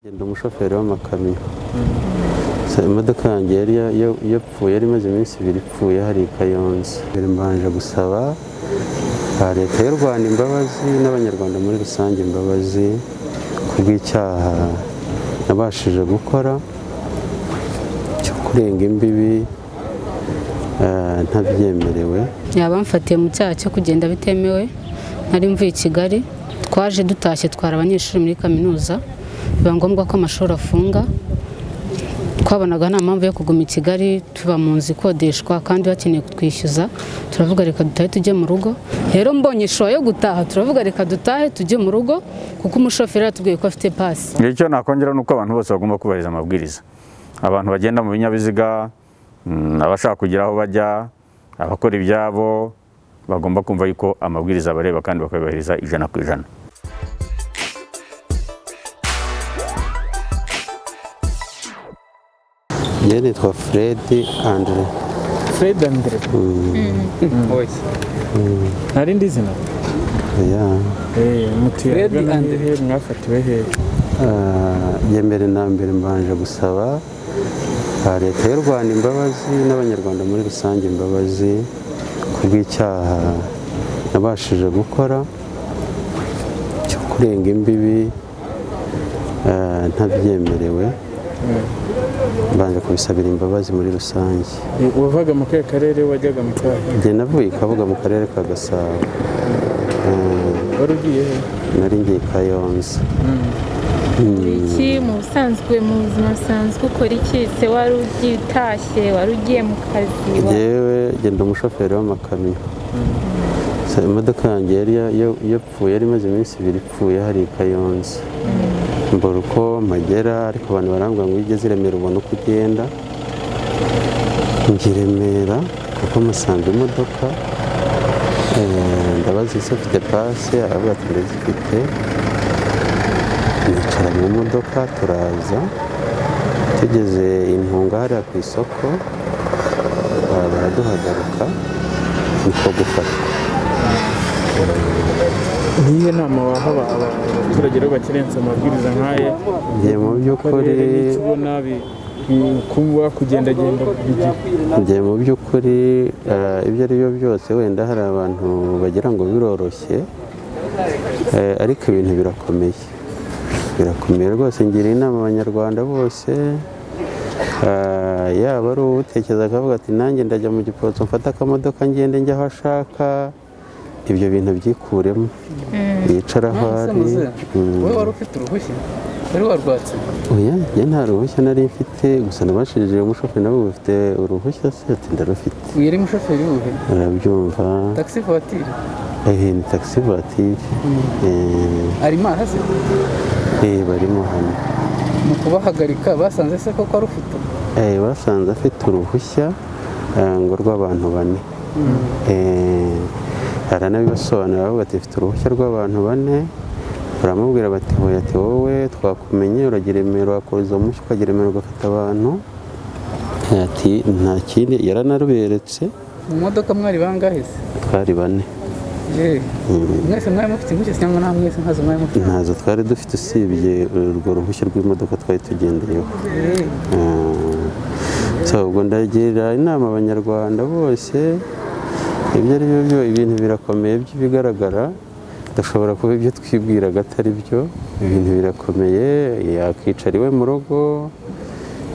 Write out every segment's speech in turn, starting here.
Ngenda umushoferi w'amakamyo. Imodoka yanjye yari yapfuye, yari imaze iminsi 2 ipfuye hari i Kayonza. Mbere mbanje gusaba Leta y'u Rwanda imbabazi n'Abanyarwanda muri rusange imbabazi kubw'icyaha nabashije gukora cyo kurenga imbibi ntabyemerewe. Yabamfatiye mu cyaha cyo kugenda bitemewe, nari mvuye i Kigali, twaje dutashye twara abanyeshuri muri kaminuza, biba ngombwa ko amashuri afunga. Twabonaga nta mpamvu yo kuguma i Kigali, tuba mu nzu ikodeshwa kandi bakeneye kutwishyuza, turavuga reka dutahe tujye mu rugo. Rero mbonye ishuwa yo gutaha, turavuga reka dutahe tujye mu rugo kuko umushoferi yatubwiye ko afite pasi. Icyo nakongera nuko abantu bose bagomba kubahiriza amabwiriza. Abantu bagenda mu binyabiziga, abashaka kugira aho bajya, abakora ibyabo, bagomba kumva yuko amabwiriza bareba kandi bakabahiriza 100%. Njye nitwa Fred Andre. Fred Andre. Oya. Nta rindi zina? Yeah. Fred Andre mwafatiwe hehe? Njye mbere na mbere mbanje gusaba Leta y'u Rwanda imbabazi n'Abanyarwanda muri rusange imbabazi kubw'icyaha nabashije gukora cyo kurenga imbibi ntabyemerewe. Mbanje kubisabira imbabazi muri rusange. Wavaga mu kahe karere wajyaga mu kahe? Njye navuye i Kabuga mu karere ka Gasabo. Wari ugiye he? Nari ngiye i Kayonza. Iki mu busanzwe, mu buzima busanzwe ukora iki? Se wari ugiye utashye, wari ugiye mu kazi? Njyewe ngenda umushoferi w'amakamyo. Imodoka yanjye yari yapfuye, yari imaze iminsi 2 ipfuye hari i Kayonza. Mbura uko mpagera, ariko abantu barambwira ngo iyo ugeze i Remera ubona uko ugenda. Njya i Remera kuko musanze imodoka, ndabaza ese ufite pasi, aravuga ati ndazifite. Nicara mu modoka turaza, tugeze Intunga hariya ku isoko baraduhagarika, niko gufatwa. Niyihe nama waha abaturage rero bakerensa amabwiriza nk'aya? Njye mu by'ukuri kuba kugendagenda bigira. Njye mu by'ukuri ibyo ari byo byose wenda hari abantu bagira ngo biroroshye, ariko ibintu birakomeye. Birakomeye rwose. Ngira inama Abanyarwanda bose, yaba ari utekereza akavuga ati nanjye ndajya mu Giporoso mfate akamodoka ngende njya aho ashaka, ibyo bintu byikuremo, yicara aho ari. Wowe wari ufite uruhushya? Wari warwatse? Oya, njye nta ruhushya nari mfite, gusa nabashije umushoferi nawe ufite uruhushya se ati ndarufite. Yari umushoferi wuhe? Arabyumva. Taxi voiture? Ni taxi voiture. Arimo aha se? Barimo hano. Mu kubahagarika basanze se koko arufite? Basanze afite uruhushya ngo rw'abantu 4. Aranabibasobanurira bavuga ati mfite uruhushya rw'abantu 4. Baramubwira bati hoya, ati wowe twakumenye uragira Remera, wakoza umushyi ukagira Remera ugafata abantu. Ati nta kindi, yaranaruberetse. Mu modoka mwari bangahe se? Twari 4. Mwese mwari mufite impushya cyangwa nta mwese ntazo mwari mufite? Ntazo twari dufite usibye urwo ruhushya rw'imodoka twari tugendeyeho. Ubwo ndagira inama Abanyarwanda bose, ibyo ari byo byo ibintu birakomeye by'ibigaragara, dushobora kuba ibyo twibwiraga atari byo, ibintu birakomeye, yakicara iwe mu rugo,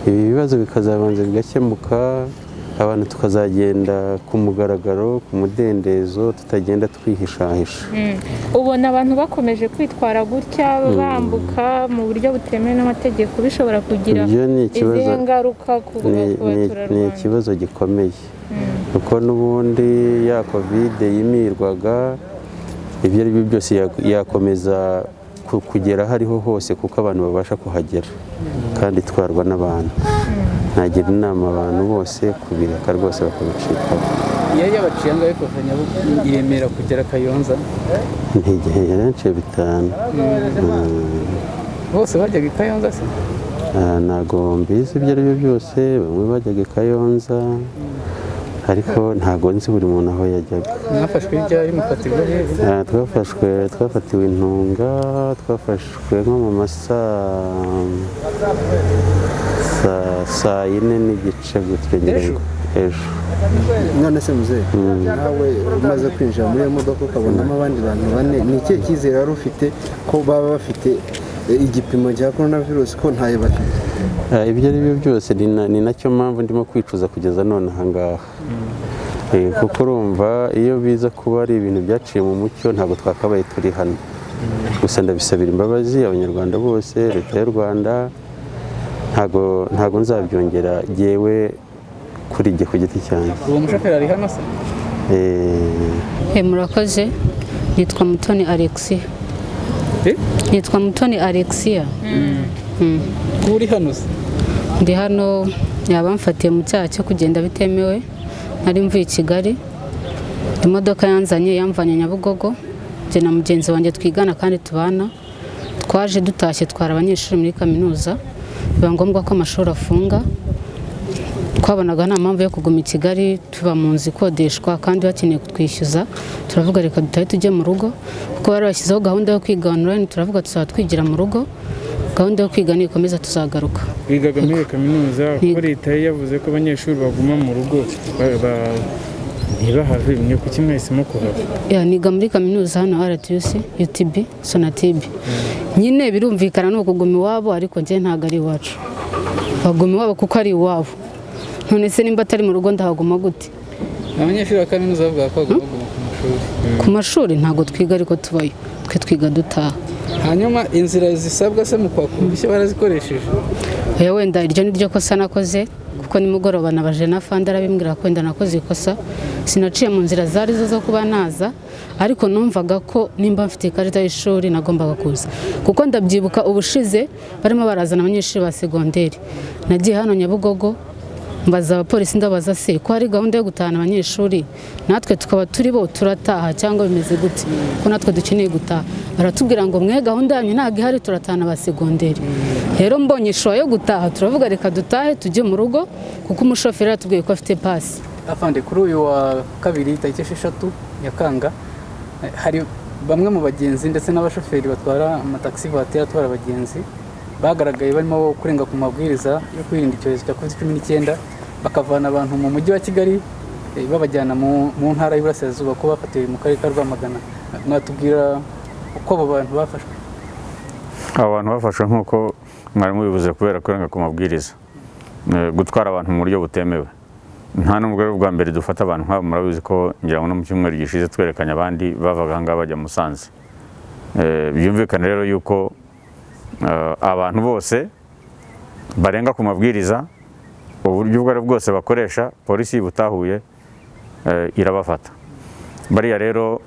ibi bibazo bikazabanza bigakemuka, abantu tukazagenda ku mugaragaro, ku mudendezo, tutagenda twihishahisha. Ubona abantu bakomeje kwitwara gutya bambuka mu buryo butemewe n'amategeko, bishobora kugira izihe ngaruka ku baturarwanda? Ni ikibazo gikomeye, kuko n'ubundi ya Covid yimirwaga, ibyo ari byo byose yakomeza kugera aho ariho hose, kuko abantu babasha kuhagera kandi itwarwa n'abantu. Nagira inama abantu bose kubireka rwose bakabicikaho. Yari yabaciye angahe kuva i Remera kugera Kayonza? Ntigihe yari yaciye 5. Bose bajyaga i Kayonza se? Ntago mbizi ibyo ari byo byose, bamwe bajyaga i Kayonza, Ariko ntabwo nzi buri muntu aho yajyaga. Mwafashwe ryari, mufatirwa hehe? Twafashwe, twafatiwe intunga, twafashwe nko mu masaa 4:30 gutyo ngira ngo ejo. None se muzehe, nawe umaze kwinjira muri iyo modoka ukabonamo abandi bantu bane, ni ikihe cyizere wari ufite ko baba bafite igipimo cya korona virusi, ko ntayo bafite? Ibyo ari byo byose ni nacyo mpamvu ndimo kwicuza kugeza none aha ngaha. Kuko urumva iyo biza kuba ari ibintu byaciye mu mucyo ntabwo twakabaye turi hano. Gusa ndabisabira imbabazi Abanyarwanda bose, Leta y'u Rwanda, ntago nzabyongera jyewe kuri jye ku giti cyanjye. Uwo mushoferi ari hano se? Murakoze, nitwa Mutoni Alexia. Nitwa Mutoni Alexia. Uri hano se? Ndi hano, yabamfatiye mu cyaha cyo kugenda bitemewe. Nari mvuye i Kigali, imodoka yanzanye yamvanye Nyabugogo, njye na mugenzi wanjye twigana kandi tubana. Twaje dutashye twara abanyeshuri muri kaminuza, biba ngombwa ko amashuri afunga. Twabonaga nta mpamvu yo kuguma i Kigali tuba mu nzu ikodeshwa kandi bakeneye kutwishyuza, turavuga reka dutahe tujye mu rugo, kuko bari bashyizeho gahunda yo kwiga online, turavuga tuzaba twigira mu rugo, gahunda yo kwiga nikomeza tuzagaruka. Wigaga muri kaminuza, kuko leta yari yavuze ko abanyeshuri baguma mu rugo ntibahave, mwe kuki mwahisemo kuhava? Niga muri kaminuza hano RTUC, UTB, Sonatube. Nyine birumvikana ni ukuguma iwabo, ariko njye ntabwo ari iwacu. Baguma iwabo kuko ari iwabo. None se nimba atari mu rugo ndahaguma gute? Abanyeshuri ba kaminuza bavuga ko bagomba kuguma ku mashuri. Ku mashuri ntabwo twiga ariko tubayo, twe twiga dutaha. Hanyuma inzira zisabwa se mu kwaka uruhushya barazikoresheje? Oya, wenda iryo ni ryo kosa nakoze, kuko nimugoroba nabaje na Fanda arabimbwira ko wenda nakoze ikosa, sinaciye mu nzira zari zo zo kuba naza, ariko numvaga ko nimba mfite ikarita y'ishuri nagombaga kuza, kuko ndabyibuka ubushize barimo barazana abanyeshuri ba segonderi, nagiye hano Nyabugogo mbaza abapolisi, ndabaza se ko hari gahunda yo gutahana abanyeshuri natwe tukaba turi bo turataha cyangwa bimeze gute, ko natwe dukeneye gutaha? Baratubwira ngo mwe gahunda yanyu ntabwo ihari, turatahana ba segonderi. Rero mbonye ishuwa yo gutaha turavuga reka dutahe tujye mu rugo, kuko umushoferi yatubwiye ko afite pasi. Afande, kuri uyu wa kabiri tariki 6 Nyakanga hari bamwe mu bagenzi ndetse n'abashoferi batwara amatagisi vatiri atwara abagenzi bagaragaye barimo kurenga ku mabwiriza yo kwirinda icyorezo cya COVID-19, bakavana abantu mu mujyi wa Kigali babajyana mu ntara y'Iburasirazuba ko bafatiwe mu karere ka Rwamagana. Mwatubwira uko abo bantu bafashwe? Abo bantu bafashwe nk'uko mwarimu bivuze kubera kurenga ku mabwiriza, gutwara abantu mu buryo butemewe. Nta nubwo ari ubwa mbere dufata abantu nk'abo, murabizi ko ngira ngo no mu cyumweru gishize twerekanye abandi bavaga aha ngaha bajya Musanze. Byumvikane rero yuko abantu bose barenga ku mabwiriza uburyo ubwo ari bwose bakoresha, polisi butahuye irabafata. Bariya rero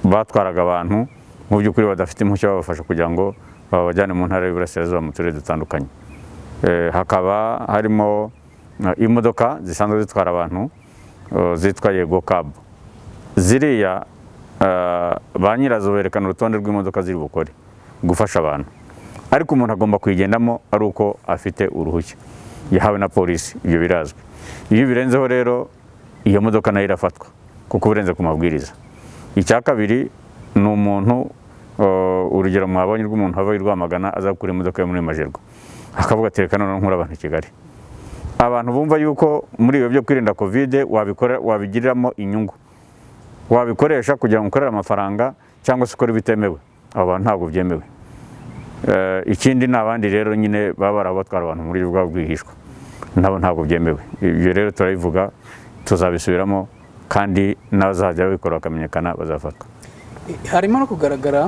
batwaraga abantu mu by'ukuri badafite impushya, babafasha kugira ngo babajyane mu ntara y'Iburasirazuba mu turere dutandukanye. Hakaba harimo imodoka zisanzwe zitwara abantu zitwa Yego Cab. Ziriya ba nyirazo berekana urutonde rw'imodoka ziri bukore gufasha abantu, ariko umuntu agomba kuyigendamo ari uko afite uruhushya yahawe na polisi, ibyo birazwi. Iyo birenzeho rero iyo modoka nayo irafatwa kuko urenze ku mabwiriza. Icya kabiri ni umuntu, urugero mwabonye rw'umuntu ava i Rwamagana aza gukura imodoka yo muri Majerwa, akavuga ati reka noneho nkure abantu i Kigali. Abantu bumva yuko muri ibyo byo kwirinda Covid wabikora, wabigiriramo inyungu, wabikoresha kugira ngo ukorere amafaranga cyangwa se ukore ibitemewe, abo bantu ntabwo byemewe. Ikindi ni abandi rero nyine baba barabatwara abantu muri bwa bwihishwa, nabo ntabwo byemewe. Ibyo rero turabivuga, tuzabisubiramo, kandi n'abazajya babikora bakamenyekana bazafatwa. Harimo no kugaragara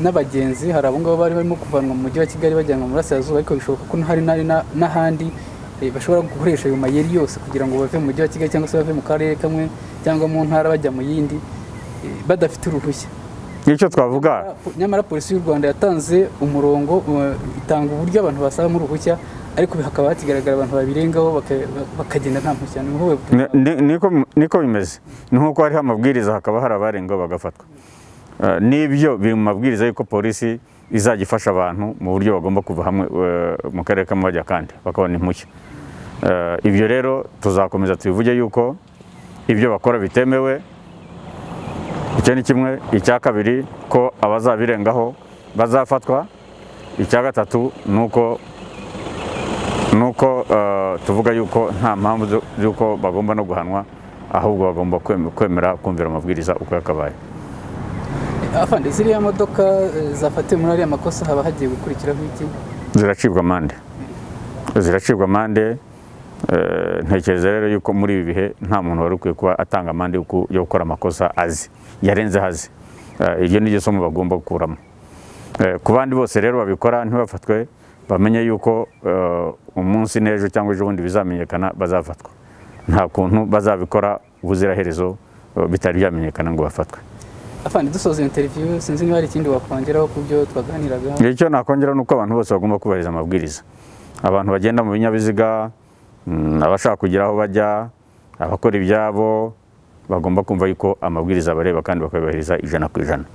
n'abagenzi, hari abo ngabo bari barimo kuvanwa mu mujyi wa Kigali bajyanwa mu Burasirazuba, ariko bishoboka ko hari n'ahandi bashobora gukoresha ayo mayeri yose kugira ngo bave mu mujyi wa Kigali cyangwa se bave mu karere kamwe cyangwa mu ntara bajya mu yindi badafite uruhushya. Icyo twavuga, nyamara polisi y'u Rwanda yatanze umurongo, itanga uburyo abantu basabamo uruhushya, ariko hakaba hakigaragara abantu babirengaho bakagenda nta mpushya. Niko bimeze, ni nkuko hariho amabwiriza hakaba hari abarengaho bagafatwa. N'ibyo biri mu mabwiriza y'uko polisi izajya ifasha abantu mu buryo bagomba kuva hamwe mu karere kamwe bajya kandi bakabona impushya. Ibyo rero tuzakomeza tubivuge yuko ibyo bakora bitemewe. Icyo ni kimwe. Icya kabiri, ko abazabirengaho bazafatwa. Icya gatatu ni uko tuvuga yuko nta mpamvu z'uko bagomba no guhanwa, ahubwo bagomba kwemera kumvira amabwiriza uko yakabaye. Afande, ziriya modoka zafatiwe muri ariya makosa, haba hagiye gukurikiraho iki? Ziracibwa amande, ziracibwa amande. Ntekereza rero yuko muri ibi bihe nta muntu wari ukwiye kuba atanga amande yo gukora amakosa azi yarenzeho azi. Iryo ni ryo somo bagomba gukuramo. Ku bandi bose rero babikora ntibafatwe, bamenye yuko umunsi n'ejo cyangwa ejo bundi bizamenyekana, bazafatwa. Nta kuntu bazabikora ubuziraherezo bitari byamenyekana ngo bafatwe. Afande, dusoza iyo interview, sinzi niba hari ikindi wakongeraho ku byo twaganiraga. Icyo nakongera ni uko abantu bose bagomba kubahiriza amabwiriza. Abantu bagenda mu binyabiziga, abashaka kugira aho bajya, abakora ibyabo, bagomba kumva yuko amabwiriza abareba kandi bakayubahiriza 100%.